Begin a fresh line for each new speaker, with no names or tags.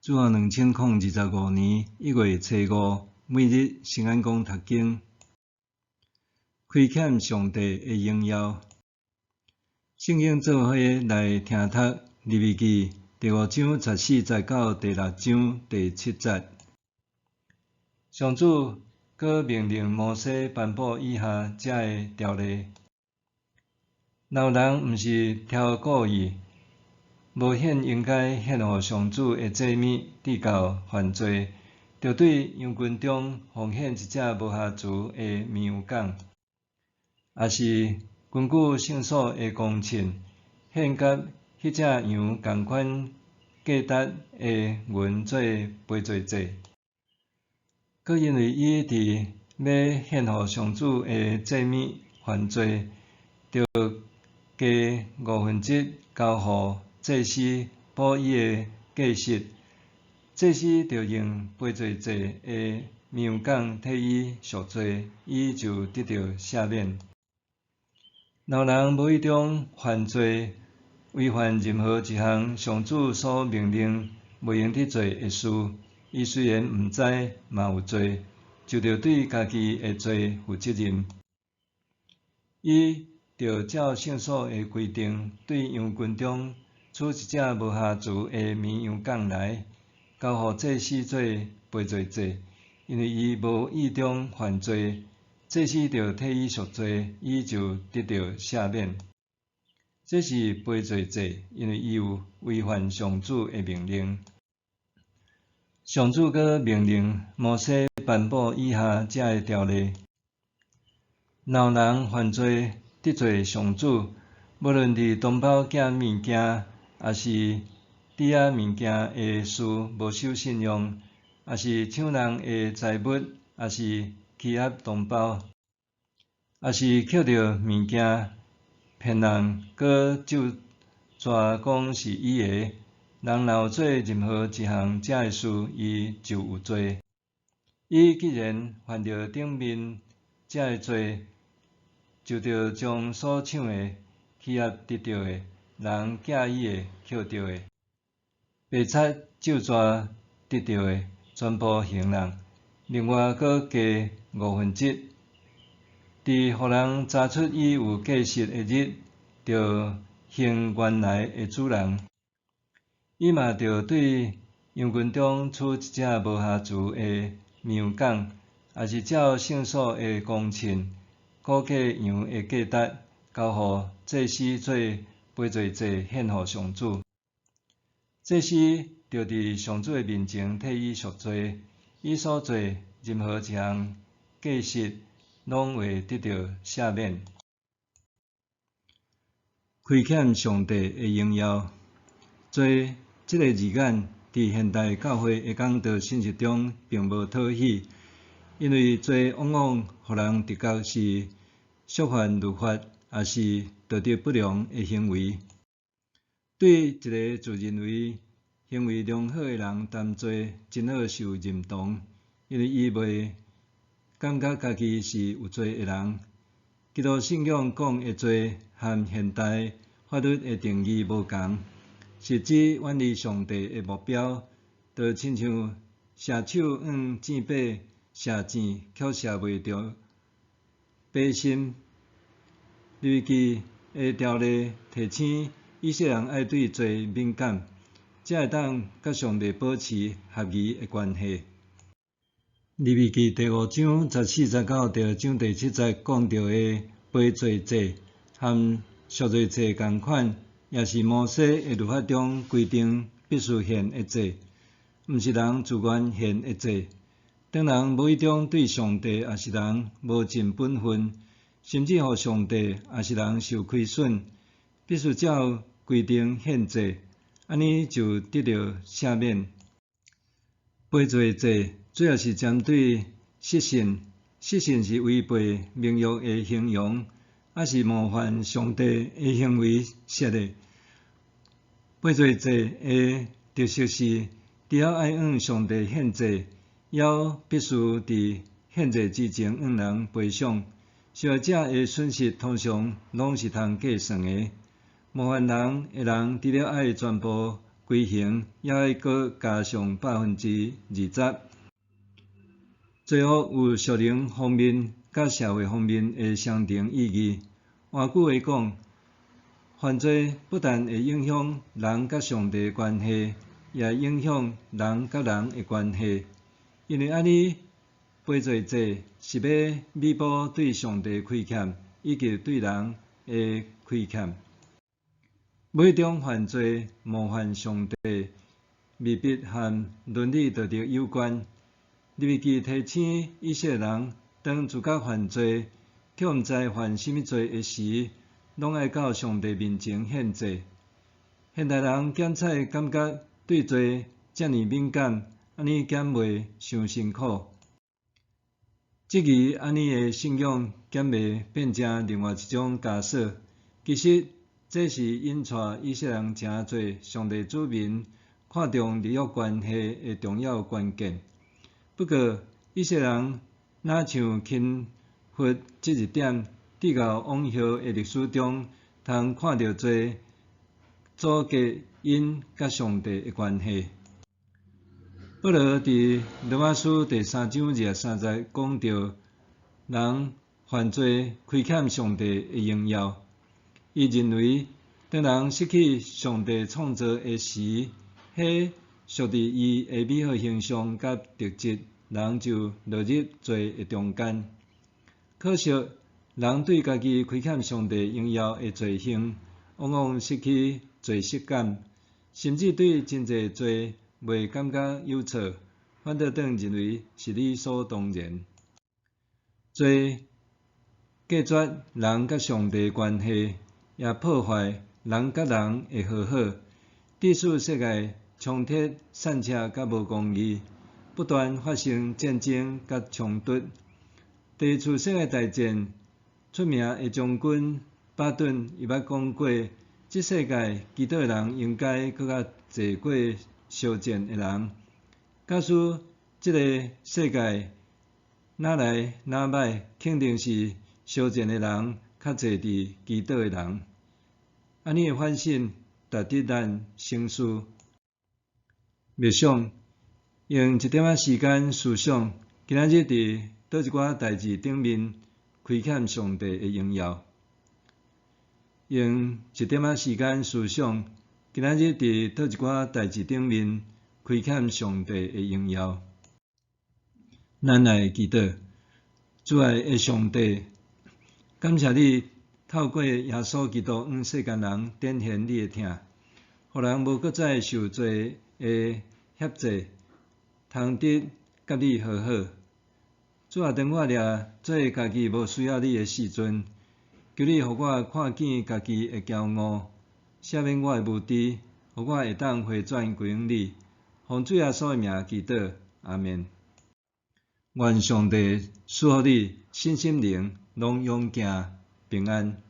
主後2025年1月初五，每日聖安講讀經，虧欠上帝的榮耀。聖經做伙來聽讀利未記第五章十四節到第六章第七節。上主閣命令摩西頒布以下這个條例：若有人毋是超故意，無獻應該獻予上主的祭物，致到犯罪，著對羊群中奉獻一隻無瑕疵的綿羊犅，抑是根據聖所的公秤，獻佮彼隻羊仝款價值的銀做賠罪祭。閣因為伊佇欲獻予上主的祭物犯罪，著加五分之一交予祭司補伊的過失，祭司著用賠罪祭的綿羊犅替伊贖罪，伊就得著赦免。若有人無意中犯罪，違反任何一項上主所命令袂用得做的事，伊雖然毋知，嘛有罪，就著對家己的罪負責任。伊著照聖所的規定，對羊群中取一隻無瑕疵的綿羊犅來，交予祭司做賠罪祭，因為伊無意中犯罪，祭司著替伊贖罪，伊就得著赦免。這是賠罪祭，因為伊有違反上主的命令。上主閣命令摩西頒布以下這个條例：若有人犯罪得罪上主，無論佇同胞寄物件，抑是抵押物件的事無守信用，抑是搶人的財物，抑是欺壓同胞，抑是抾著物件騙人，閣咒讒講是伊的，人若有做任何一項這个事，伊就有罪。伊既然犯著頂面這个罪，就著將所搶的、欺壓得著的、人寄予的、抾著的、白賊咒讒得著的，全部還人。另外閣加五分之一，佇予人查出伊有過失的日，著還原來的主人。伊嘛著對羊群中取一隻無瑕疵的綿羊犅，抑是照聖所的公秤估計羊的價值，交予祭司做賠罪祭，獻予上主。祭司著佇上主的面前替伊贖罪，伊所做任何一項過失，攏會得著赦免。虧欠上帝的榮耀，罪這个字眼，佇現代教會的講道信息中並無討喜，因為罪往往予人直覺是觸犯律法，抑是道德不良的行為。對一个自認為行為良好的人擔罪，真好受認同，因為伊袂感覺家己是有罪的人。基督信仰講的罪，和現代法律的定義無仝，是指遠離上帝的目標，就親像射手按箭靶射箭，卻射袂著靶心。利未記的條例提醒以色列人愛對罪敏感，才會當佮上帝保持合宜的關係。利未記第五章十四節到第六章第七節講著的賠罪祭和贖罪祭仝款，也是摩西的律法中規定必須獻的祭，毋是人自願獻的祭。當人無意中對上帝抑是人無盡本分，甚至予上帝抑是人受虧損，必須照規定獻祭，按呢就得著赦免。賠罪祭主要是針對失信，失信是違背盟約的形容，抑是冒犯上帝的行為設的。賠罪祭的特色是，除了愛向上帝獻祭，猶必須佇獻祭之前向人賠償。受害者的損失通常攏是通計算的。冒犯人的人，除了愛全部歸规刑猶愛閣加上20%。罪惡有屬靈方面佮社會方面的雙重意義。換句話講，犯罪不但會影響人佮上帝的關係，也會影響人佮人的關係。因為按呢，賠罪祭是欲彌補對上帝虧欠，以及對人的虧欠。每種犯罪冒犯上帝，未必和倫理道德有關。利未記提醒以色列人，當自覺犯罪，卻毋知犯啥物罪的時，攏愛到上帝面前獻祭。現代人檢採感覺對罪遮爾敏感，按呢敢袂傷辛苦？質疑按呢的信仰，敢袂變成另外一種枷鎖？其實，這是引帶以色列人成做上帝子民看重立約關係的重要關鍵。不過，以色列人若像輕忽這一點，直到往後的歷史中，通看著罪阻隔𪜶佮上帝的關係。保羅佇羅馬書第三章二十三節講著，人犯罪虧欠上帝的榮耀。伊認為，當人失去上帝創造的時，彼屬佇伊的美好形象佮特質，人就落入罪的中間。可惜，人對家己虧欠上帝榮耀的罪行，往往失去罪識感，甚至對真濟罪袂感覺有錯，反倒當認為是理所當然。罪隔絕人佮上帝的關係，也破壞人佮人的和好。致使世界衝突、散赤佮無公義，不斷發生戰爭佮衝突。第二次世界大戰出名的將軍巴頓伊捌講過：這世界祈禱的人應該閣較濟過相戰的人。假使這個世界若來若歹，肯定是相戰的人較濟佇祈禱的人。按呢的反省，值得咱省思。默想，用一點仔時間思想，今仔日佇佗一寡代誌頂面虧欠上帝的榮耀。用一點仔時間思想，今仔日佇佗一寡代誌頂面虧欠上帝的榮耀。咱來祈禱，主愛的上帝，感謝你透過耶穌基督向世間人展現你的疼，予人無閣再受罪的轄制，通得佮你和好。主啊，當我掠做家己無需要你的時陣，求你予我看見家己的驕傲，赦免我的無知，予我會當回轉歸向你。奉主耶穌的名祈禱，阿們。願上帝賜予你身心靈攏勇健平安。